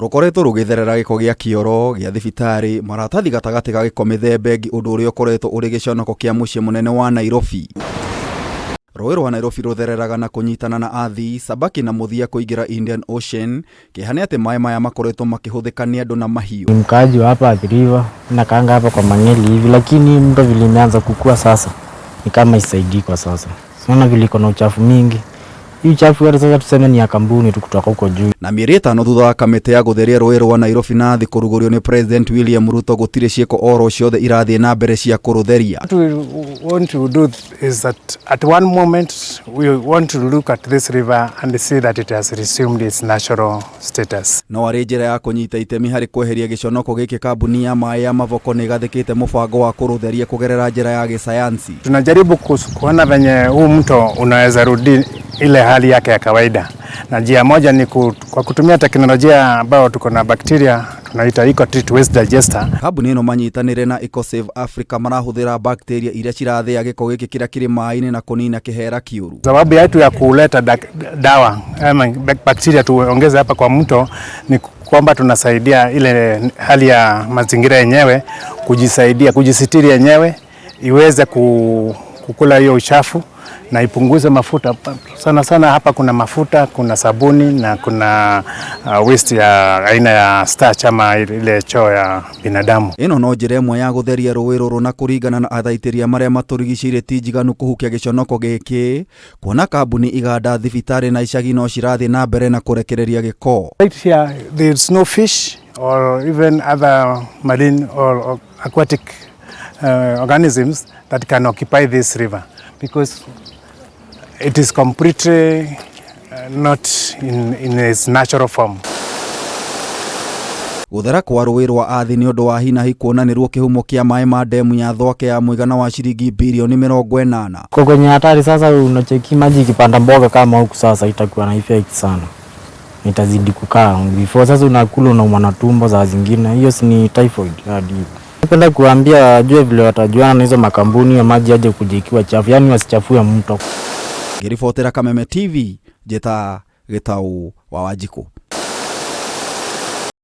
Rũkoretwo rũgĩtherera gĩko gĩa kĩoro, gĩa thibitarĩ, maratathi gatagatĩ ga gĩko mĩthemba ĩngĩ ũndũ ũrĩa ũkoretwo ũrĩ gĩconoko kĩa mũciĩ mũnene wa Nairobi. Rũĩ rwa Nairobi rũthereraga na kũnyitana na Athi, Sabaki na mũthia kũingĩra Indian Ocean. Kĩeha nĩ atĩ maĩ maya makoretwo makĩhũthĩka nĩ andũ na mahiũ. Ni mkaaji wa hapa Athi River, nakaanga hapa kwa Mang'eli hivi, lakini mto vile imeanza kukua sasa ni kama isaidii kwa sasa. Unaona vile iko na uchafu mingi. Hii uchafu yote sasa tuseme ni ya kampuni tu kutoka huko juu. Na mĩeri 5 thutha wa kamĩtĩ ya gũtheria rũĩ rwa Nairobi na Athi kũrugũrio nĩ President William Ruto gũtirĩ ciĩko oro ciothe irathiĩ na mbere cia kũrũtheria. What we want to do is that at one moment we want to look at this river and see that it has resumed its natural status. No arĩ njĩra ya kũnyita itemi harĩ kweheria gĩconoko gĩkĩ kambuni ya maĩ ya Mavoko nĩ ĩgathĩkĩte mũbango wa kũrũtheria kũgerera njĩra ya gĩsayansi. Tunajaribu kuona venye huu mto unaweza rudi ile hali yake ya kawaida, na njia moja ni kwa kutumia teknolojia ambayo tuko na bakteria tunaita EcoTreat Waste Digester. Kambuni ĩno manyitanĩre na EcoSave Africa marahũthĩra bacteria iria cirathĩa gĩko gĩkĩ kĩrĩa kĩrĩ maĩ-inĩ na kũnina kĩhera kĩũru. Sababu yetu ya kuleta dawa ama bakteria tuongeze hapa kwa mto ni kwamba tunasaidia ile hali ya mazingira yenyewe kujisaidia, kujisitiri yenyewe iweze kukula hiyo uchafu na ipunguze mafuta. Sana sana hapa kuna mafuta, kuna sabuni na kuna waste ya aina ya starch ama ile choo ya binadamu. Ĩno no njĩra ĩmwe ya gũtheria rũĩ rũrũ na kũringana na athaitĩria marĩa matũrigicĩirie ti njiganu kũhukia gĩconoko gĩkĩ, kuona kambuni, iganda, thibitarĩ na icagi no cirathiĩ na mbere na kũrekereria gĩko. Right here there is no fish or even other marine or aquatic organisms that can occupy this river because it is completely not in its natural form. Gũthera kwa rũĩ rwa Athi nĩ ũndũ wa hinahi kuona nĩruo kĩhumo kĩa maĩ ma ndemu ya Thwake ya mũigana wa ciringi birioni 80. Kwa kwenye hatari sasa, unacheki maji ikipanda mboga kama huku sasa itakuwa na effect sana. Itazidi kukaa before sasa unakula unaumwa na tumbo za zingine, hiyo si ni typhoid hadi. Napenda kuambia wajue vile watajuana na hizo makampuni ya maji aje kuja ikiwa chafu, yani wasichafue mto. Ngĩribotera Kameme TV, njĩta Gĩtau wa Wanjikũ.